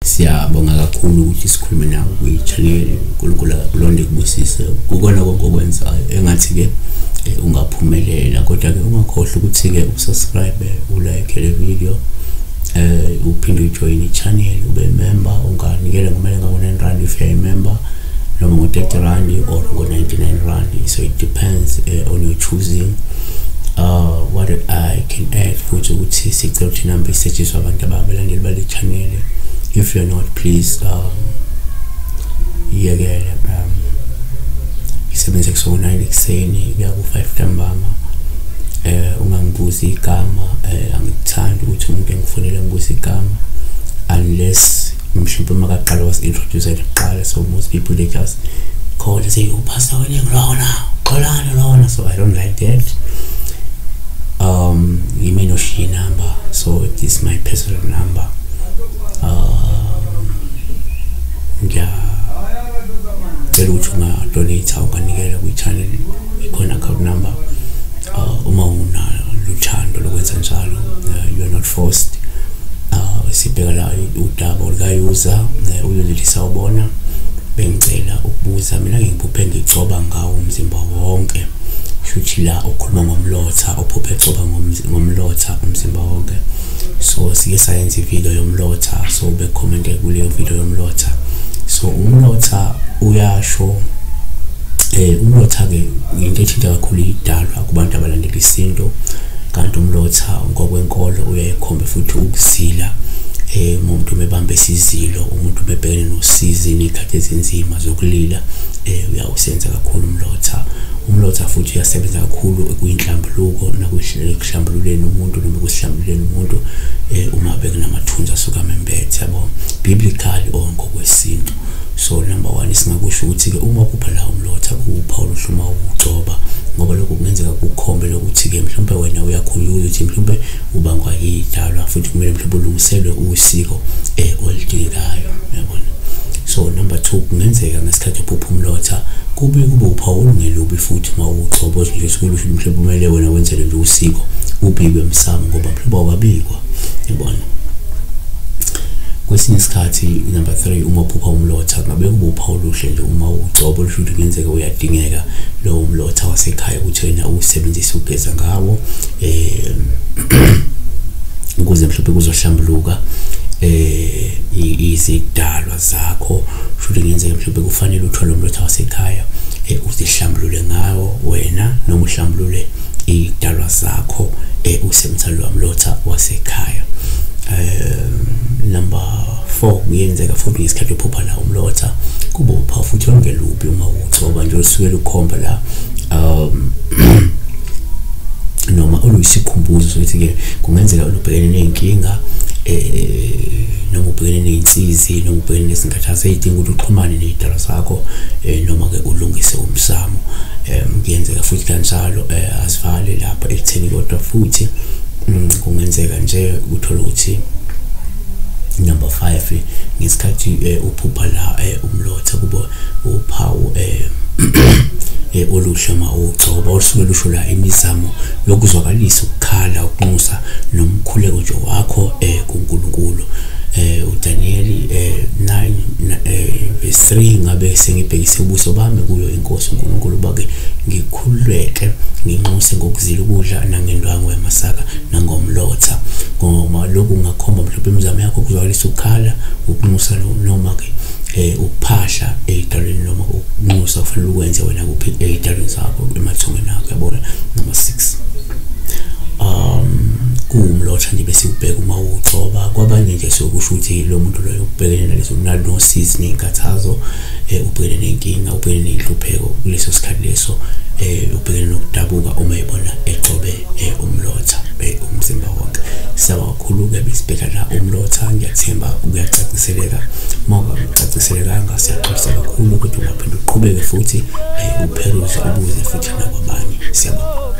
Siyabonga kakhulu ukuthi sikhulume nawe kwi-channel. uNkulunkulu akulonde kubusise kukona konke okwenzayo, engathi-ke ungaphumelela. Kodwa-ke ungakhohlwa ukuthi-ke usubscribe, ulike le video, uphinde ujoyine i-channel, ube member. Unganikela ngomele ngo-9 rand if you're a member, noma ngo-30 rand or ngo-99 rand. So it depends on your choosing. What I can add futhi ukuthi sicela ukuthi inamba isetshenziswe abantu abalandeli bale channel. If you're not, please iyekele. Isebenze kusuka 9 ekuseni kuya ku-5 ntambama. Ungangibuzi igama, angikuthandi ukuthi umuntu engifonele ngibuze igama unless mhlawumbe makaqala was-introduce kuqala. So most people, they just call and say, "Upastor Weningi lona, Xolani lona." So I don't like that. Yimi noshiya number, so it is my personal number. Ngiyacela ukuthi unga-donate, unganikela kwi-channel, ikhona account number. Uma unalo uthando lokwenza njalo, you are not forced. Sibheka la udaba oluka-user uyozithi, "Sawubona, bengicela ukubuza, mina ngiphuphe ngigcoba ngawo umzimba wonke." Shuthi la ukhuluma ngomlotha, uphuphe egcoba ngomlotha umzimba wonke. So sike sayenza ivideo yomlotha, so becommente kuleyo video yomlotha. So umlotha uyasho, umlotha ke into ethinta kakhulu idalwa kubantu abalandela isintu, kanti umlotha ngokwenkolo uyayikhomba futhi ukuzila. Umuntu mebambe isizilo, umuntu bebhekene nosizi nezikhathi ezinzima zokulila, uyawusenza kakhulu umlotha. Umlotha futhi uyasebenza kakhulu kwinhlambuluko nakuhlambululeni umuntu noma kusihlambululeni umuntu uma bekunamathunzi asuka amembethe, yabo, biblically or ngokwesintu. So number 1, singakusho ukuthi-ke uma uphupha la umlotha kuwuphawu oluhle uma uwugcoba, ngoba lokhu kungenzeka kukhombe lokuthi-ke mhlawumbe wena uyakhunjula ukuthi mhlawumbe ubangwa yidalwa, futhi kumele mhlawumbe ulungiselwe usiko oludingekayo, uyabona. So number 2, kungenzeka ngesikhathi uphupha umlotha kube uphawu olungelubi futhi uma uwugcoba, nje suke lusho mhlawumbe kumele wena wenzele nje usiko, ubikwe emsamo, ngoba mhlawumbe awukabikwa, uyabona. Kwesinye isikhathi, number 3, uma uphupha umlotha kungabe kube uphawu oluhle nje uma ugcoba, olusho ukuthi kungenzeka uyadingeka lowo mlotha wasekhaya ukuthi wena uwusebenzise ugeza ngawo, ukuze mhlawumbe kuzohlambuluka izidalwa zakho. Shuthi kungenzeka mhlawumbe kufanele uthole umlotha wasekhaya, uzihlambulule ngawo wena noma uhlambulule idalwa zakho, usebenzisa lo mlotha wasekhaya. Number 4, kuyenzeka futhi ngesikhathi uphupha la umlotha kube uphawu futhi olungelubi uma uwugcoba nje, olusuke lukhomba la noma oluyisikhumbuzo sokuthi-ke kungenzeka ubhekene ney'nkinga, noma ubhekene ney'nsizi, noma ubhekene nezinkathazo ey'dinga ukuthi uxhumane ney'dalwa zakho, noma-ke ulungise umsamo. Kuyenzeka futhi kanjalo. Asivale lapha ekutheni, kodwa futhi kungenzeka nje uthole ukuthi number 5, ngesikhathi uphupha la umlotha kube uphawu oluhle uma ugcoba, olusuke lusho la imizamo yokuzwakalisa ukukhala, ukunxusa nomkhuleko nje wakho kuNkulunkulu. uDaniel 9 verse 3, "Ngabe sengibhekise ubuso bami kuyo inkosi uNkulunkulu, bake ngikhululeke, nginxuse ngokuzila ukudla nangendwangu yamasaka nangomlotha," ngoba lokhu kungakhomba mhlawumbe imizamo yakho ukuzwakalisa ukukhala, ukunxusa, noma ke ukuphahla ey'dalweni, noma ukunxusa kufanele ukwenze wena kuphi ey'dalweni zakho, emathongeni akho, yabona. Number 6, kuwumlotha nje bese ubheka uma uwugcoba, kwabanye nje sokusho ukuthi lo muntu loyo ubhekene naleso nalosizi ney'nkathazo, ubhekene nenkinga, ubhekene ney'nhlupheko kuleso sikhathi leso, ubhekene nokudabuka uma ebona egcobe umlotha umzimba wonke. Siyabonga kakhulu-ke, besibheka la umlotha. Ngiyathemba kuyacaciseleka. Uma ungacaciselekanga, siyaxolisa kakhulu, kodwa ungaphinde uqhubeke futhi upheruze, ubuze futhi nakwabanye. Siyabonga.